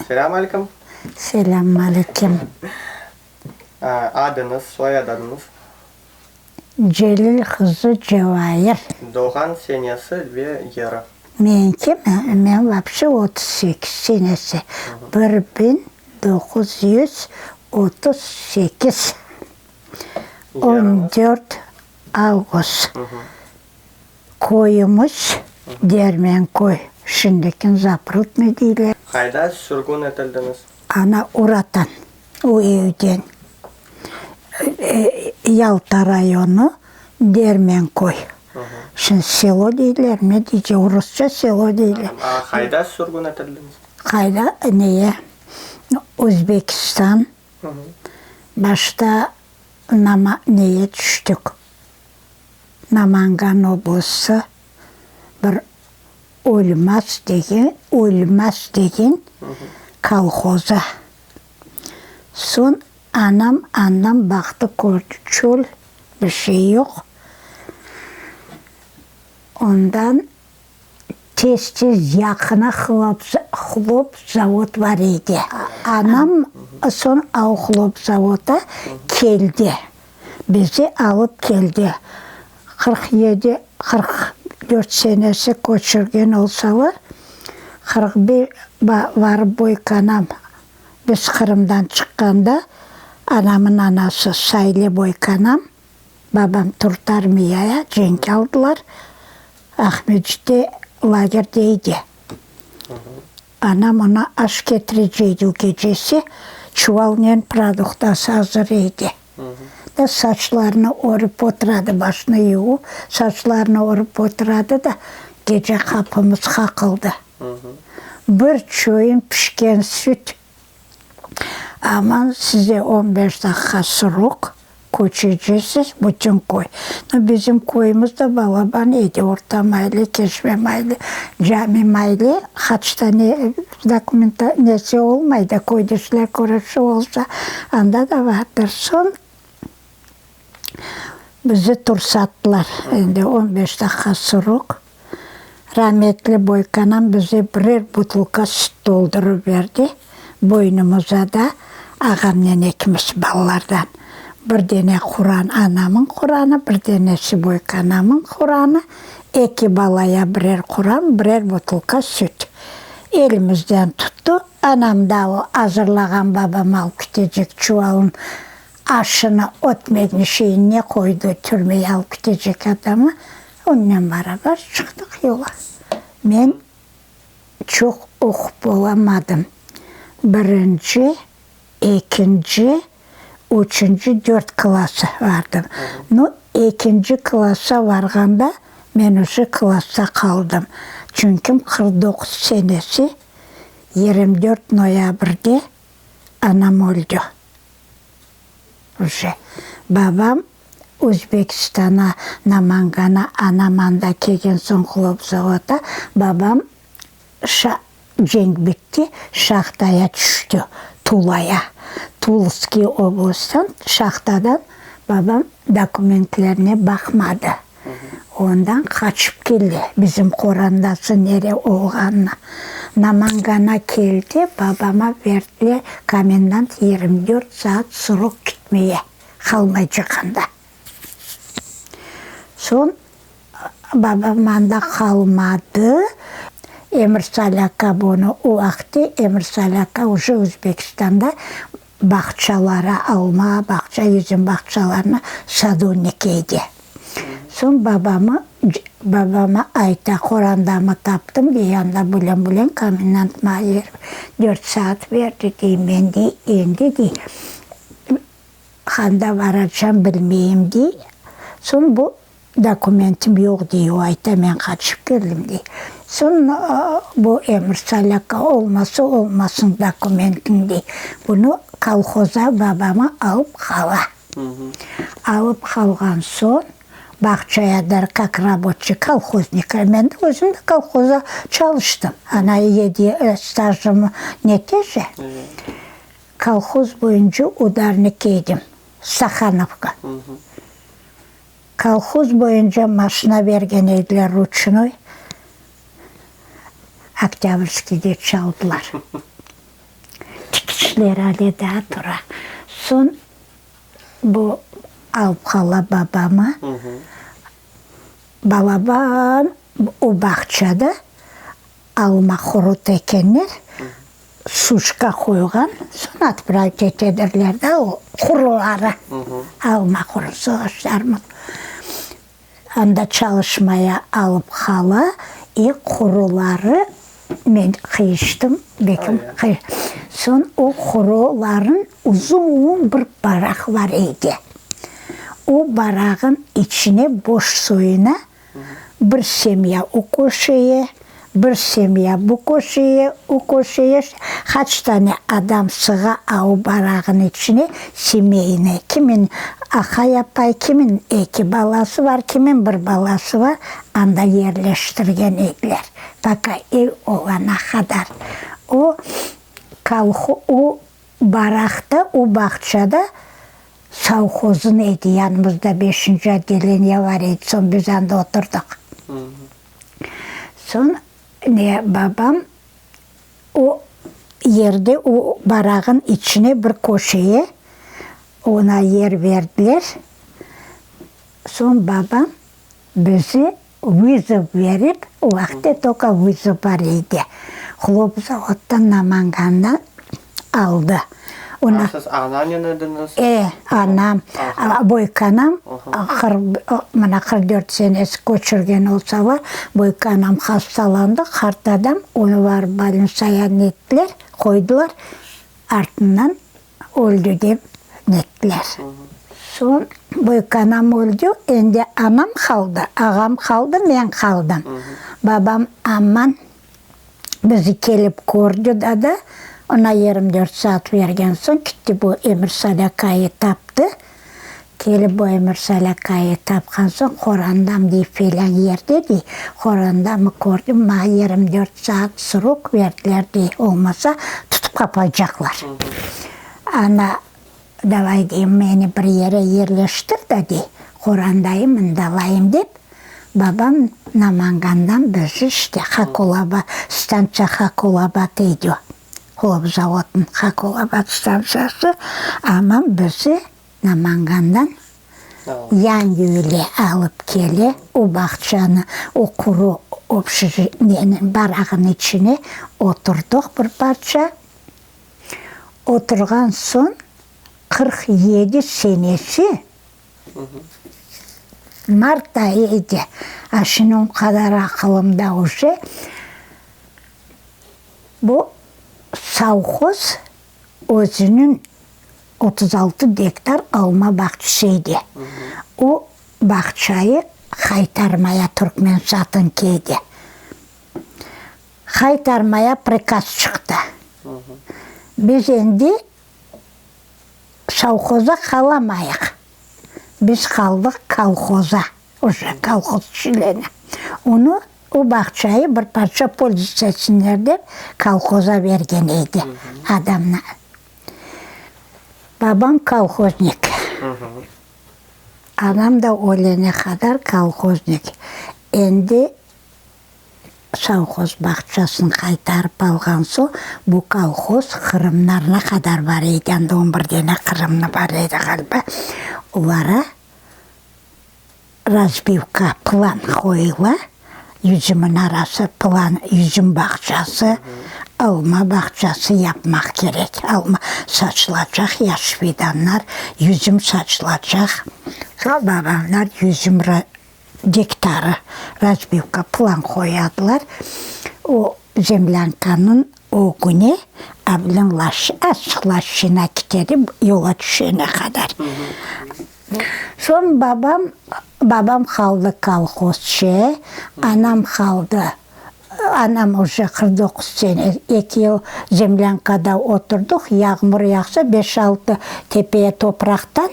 Selâm aleyküm. Selâm aleyküm. Adıñız, soyad adıñız? Celil qızı Cevair. Doğğan senesi ve yeri? Meñki mi? Men vapşe 38 senesi, 1938, 14 avgust. Köyümiz Dermenköy, şimdikin Zaprudnıy deyler. Qayda sürgün etildiñiz? Ana Uratan, o evden, Yalta rayonı, Dermenköy. Şimdi selo deyler, ne deycek, rusça selo deyler. A qayda sürgün etildiñiz? Qayda, neye? Özbekistan, başta Nama, neye tüştik? Namangan oblası bir Ölmaz degen, Ölmaz degen kolhoza. Soñ anam andan baqtı, kördi, çöl, bir şey yoq. Ondan tez-tez yaqına hlop zavod bar edi. Anam soñ o hlop zavoda keldi. Bizi alıp keldi. 47, 44 senesi köçürgen olsalar, 41 varıp böyük anam, biz Qırımdan çıqqanda, anamın anası Sayle böyük anam, babam Turtarmiyaya cenk aldılar, Aqmescitte lagerde edi. Anam oña aş ketireceydi o gecesi, çuvalnen produktası azır edi. Da saçlarını örüp oturadı, başını yuvıp, saçlarını örüp oturadı da, gece qapımız qaqıldı. Bir çoyun pişken süt, aman size on beş daqqa srok, Köçecesiz bütün köy. No, bizim köyümiz de balaban edi, Orta mayle, Keşme mayle, Cami mayle, haçta ne dokumenta nesi olmay da, köydeşler körüşü olsa, anda da bardır. Soñ bizi tursattılar, endi on beş daqqa srok. Rametli boykanam bize birer butılka süt toldurıp berdi, boynumuza da ağamnen ekimiz balalardan bir dene Quran, anamıñ Quranı, bir denesi boykanamıñ Quranı, eki balaya birer Quran, birer butılka süt. Elimizden tuttı, anam da o azırlağan babam alıp ketecek çuvalın aşını, ötmegini, şeyini qoydı, türmeye alıp ketecek adamı, Onnen beraber çıqtıq yola. Men çoq oqup olamadım. Birinci, ekinci, üçünci, dört klassa vardım. Nu, ekinci klassa varğanda men uje klassa qaldım. Çünkim 49 senesi 24 noyabrde anam öldi. Uje babam Özbekistana, Namangana anam anda kelgen soñ hlopzavodda babam şa cenk bitti, şahtaya tüşti, Tulaya, Tulskiy oblasttan şahtadan babam dokumentlerine baqmadı. Ondan qaçıp keldi, bizim qorandası nere olğanını. Namangana keldi, babama berdiler komendant 24 saat srok kitmeye, qalmaycaq anda. Soñ babam anda qalmadı, Emirsali aka bunı o vaqıtte Emirsali aka uje Özbekistanda Bağçalara, alma bağça, yüzüm bağçalarına sadovnik edi. Soñ babamı, babama ayta, qorandamı taptım, dey, anda bülen-bülen komendant maña dört saat berdi, dey, men, dey, endi, dey, qanda varacam bilmeyim, dey. Soñ bu Dokumentim yoq, dey, o ayta, men qaçıp keldim, dey. Soñ bu Emirsali aka, olmasa olmasın dokumentiñ, dey. Bunı kolhoza babamı alıp qala. Alıp qalğan soñ, bağçaya dar kak raboçiy, kolhoznik, men de özüm de kolhoza çalıştım. Ana yedi stajım netece, kolhoz boyunca udarnik edim, Stahanovka. Kolhoz boyunca maşina bergen ediler ruçnoy, Oktâbrskiyde çaldılar. İzler ale daa tura. Soñ bu alıp qala babamı. Balaban o bağçada alma quruta ekenler, suşka qoyğan, soñ atpravit etedirler da o quruları, alma qurusı, armut. Anda çalışmaya alıp qala, e quruları men qıyıştım, bekim, soñ o quruların uzun bir baraq bar edi. O barağın içine boş suyuna bir semya o köşeye, bir semya bu köşeye, o köşeye, qaç tane adam sığa a o barağın içine semeynıy, kimin aqay-apay, kimin eki balası var, kimin bir balası var, anda yerleştirgen ediler, paka ev olana qadar. O kolho, o Baraqta, o bağçada sovhozın edi, yanımızda beşinci otdeleniye bar edi, soñ biz anda oturdıq. Soñ ne, babam o yerde, o barağın içine bir köşeye ona yer berdiler. Soñ babam bizi vızov berip, o vaqıtte toka vızov bar edi, hlopzavoddan Namangandan aldı. Ona, siz ananen ediñiz? E, anam, böyük anam, mına 44 senesi köçürgen olsalar, böyük anam hastalandı, qart adam, onı barıp bolnitsaya nettiler, qoydılar, artından Öldi dep nettiler. Soñ büyükanam öldi, endi anam qaldı, ağam qaldı, men qaldım. Babam aman bizi kelip kördi da da, ona 24 saat bergen soñ kitti bu Emirsali akayı taptı. Kelip bu Emirsali akayı tapqan soñ, qorandam dey, felân yerde dey, qorandamı kördim, maña 24 saat srok berdiler dey, olmasa tutıp qapaycaqlar. Ana, davay dey, meni bir yere yerleştir da dey, qorandayım mındalayım dep, babam Namangandan bizi işte Hakulaba, stantsiya Hakulaba deydi o, hlopzavodnıñ Hakulaba stantsiyası, aman bizi Namangandan Yangiyüle alıp kele, o bağçanı, o quru obşejitneniñ barağın içine oturdıq bir parça. Oturğan soñ 47 senesi mart ayı edi. A şimdi o qadar aqılımda uje. Bu sovhoz özüniñ 36 gektar alma bağçası edi. O bağçayı qaytarmaya Türkmensatınki edi. Qaytarmaya prikaz çıqtı. Biz endi sovhoza qalamayıq. Biz qaldıq kolhoza, uje kolhoz çleni. Onı, o bağçayı bir parça polzitsa etsinler dep, kolhoza bergen edi adamlar. Babam kolhoznik. Anam da ölene qadar kolhoznik. Endi sovhoz bağçasını qaytarıp alğan soñ, bu kolhoz qırımlarına qadar bar edi, anda on bir dene qırımlı bar edi ğaliba, olara razbivka, plan qoyula, yüzümin arası plan, yüzüm bağçası, alma bağçası yapmaq kerek. Alma saçılacaq, yaş fidanlar, yüzüm saçılacaq. Soñ babamlar yüzüm gektarı razbivka, plan qoyadılar. O zemlânkanıñ ögüne abilin azçıq laşina kitedi, yola tüşene qadar. Soñ babam, babam qaldı kolhozçı, anam qaldı, anam uje 49 sene, eki yıl zemlânkada oturdıq, yağmur yağsa beş-altı tepeye topraqtan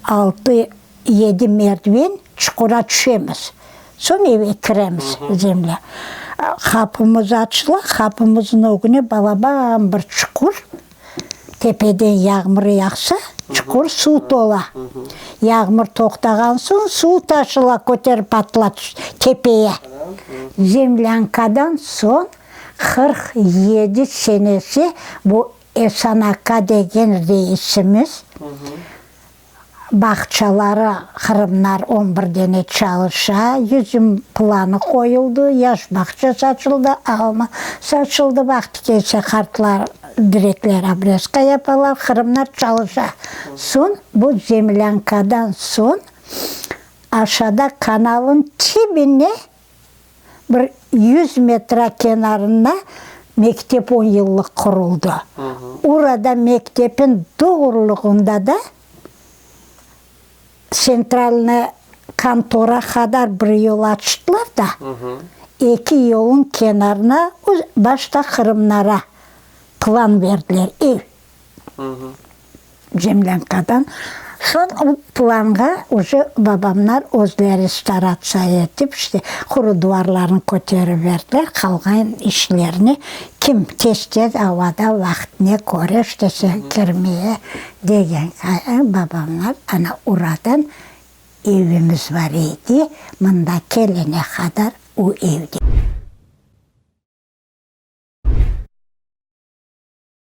altı, yedi merdiven çuqura tüşemiz. Soñ eve kiremiz zemlâ. Qapımız açıla, qapımıznıñ ögüne balaban bir çuqur. Tepeden yağmur yağsa, çuqur suv tola. Yağmur toqtağan soñ, suv taşıla, köterip atıla tepeye. Zemlânkadan soñ 47 senesi bu. Esan aka degen reisimiz, bağçaları qırımlar on bir dene çalışa, yüzüm planı qoyuldı, yaş bağça saçıldı, alma saçıldı, vaqtı kelse qartlar direkler obrezka yapalar, qırımlar çalışa. Soñ bu zemlânkadan soñ aşağıda kanalın tibine Bir yüz metra kenarında mektep on yıllıq quruldı. Orada mektepin doğrulığında da tsentralnıy kontora qadar bir yol açtılar da, eki yolun kenarına başta qırımlara plan berdiler, ev. Zemlânkadan soñ o planğa uje babamlar özleri staratsiya etip, işte, quru duvarlarnı köterip berdiler, qalğan işlerni kim tez-tez avada vaqtına köre, işte, sen kirmeye degen, babamlar ana uradan evimiz bar edi, mında kelene qadar o evde.